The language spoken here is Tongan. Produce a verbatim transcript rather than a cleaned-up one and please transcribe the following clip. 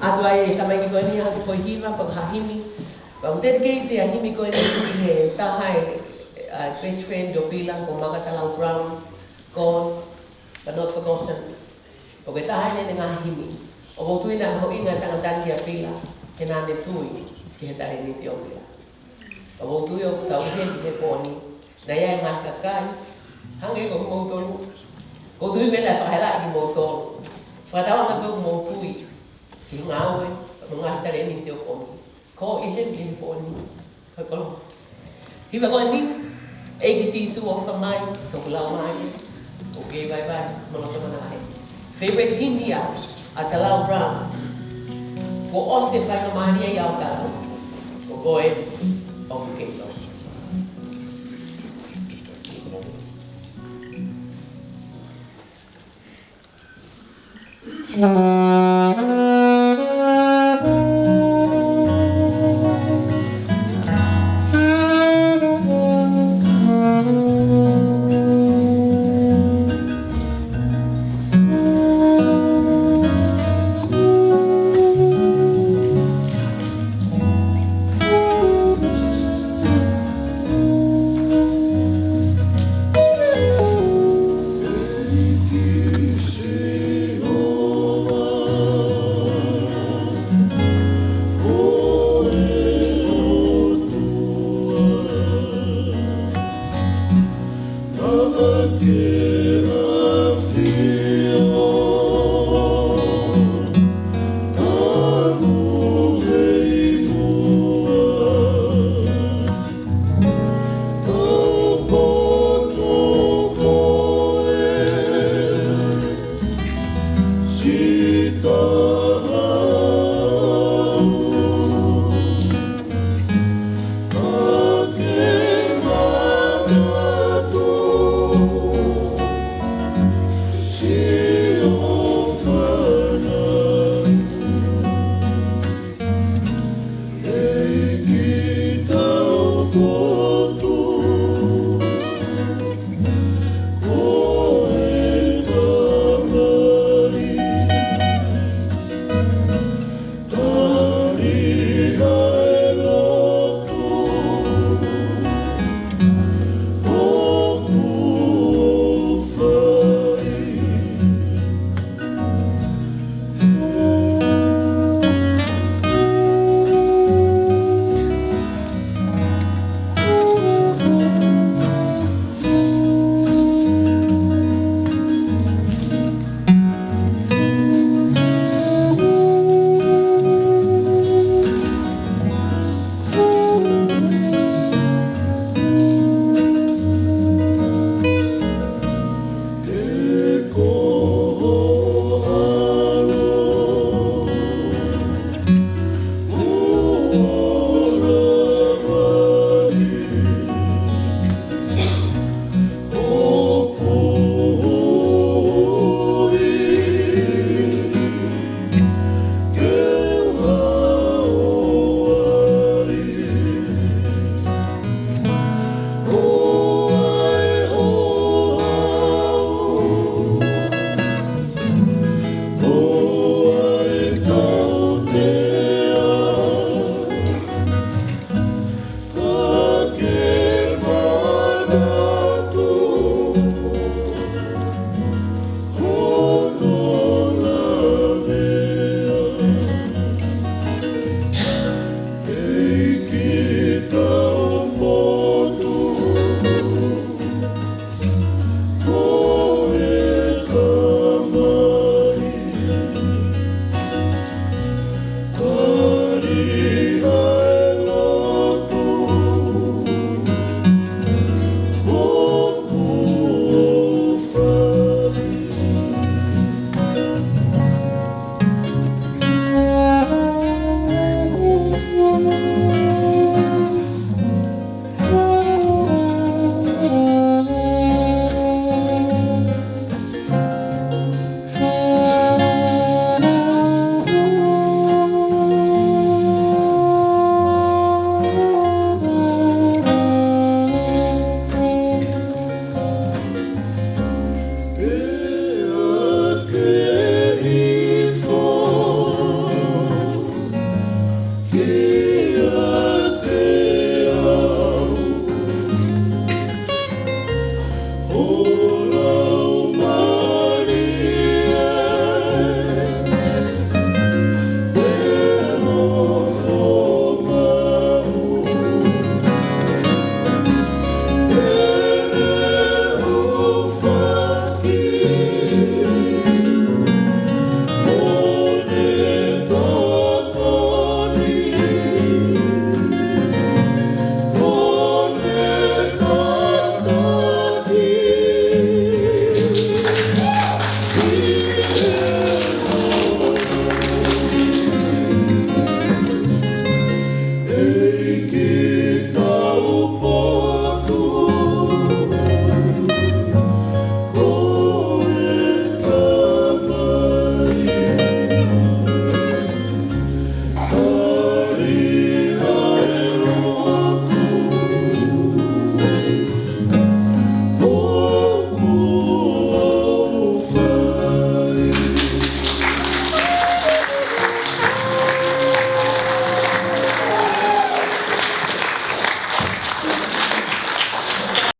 ʻOatu ai ʻe he tamaiki ko eni ha kiʻi foʻi hiva, pe ko ha himi. Pea u dedicate ʻa e himi ko eni ki he taha ʻa e, ʻa e best friend ʻo Pila, ko Maka Talau Brown, Gone, but not forgotten. Ko e taha eni ʻene ngaahi himi. ʻOku ou tui naʻe mahuʻinga e tangata ni kia Pila, he naʻa ne tui ki he talēniti ʻo Pila. ʻOku ou tui ʻoku tau ʻi heni he pō ni, naʻe ʻi ai e ngaahi kakai, hangē ko kimoutolu. ʻOku ou tui ʻe fakahela kimoutolu. Fakatauange pē ʻoku mou tui ki he ngāue, mo e ngaahi talēniti ʻo e kōmiti. Ko e ʻi heni he pō ni. Ko e kolo. Hiva ko eni, ʻEiki Sīsū ʻofa mai, toku lau mai. ʻOkei, bye bye. Mana mana ai. Favorite himi ia ʻa Talau Brown. Kuo ʻosi e faingamālie ia ʻo Talau. Ko koe, ʻoku ke lau.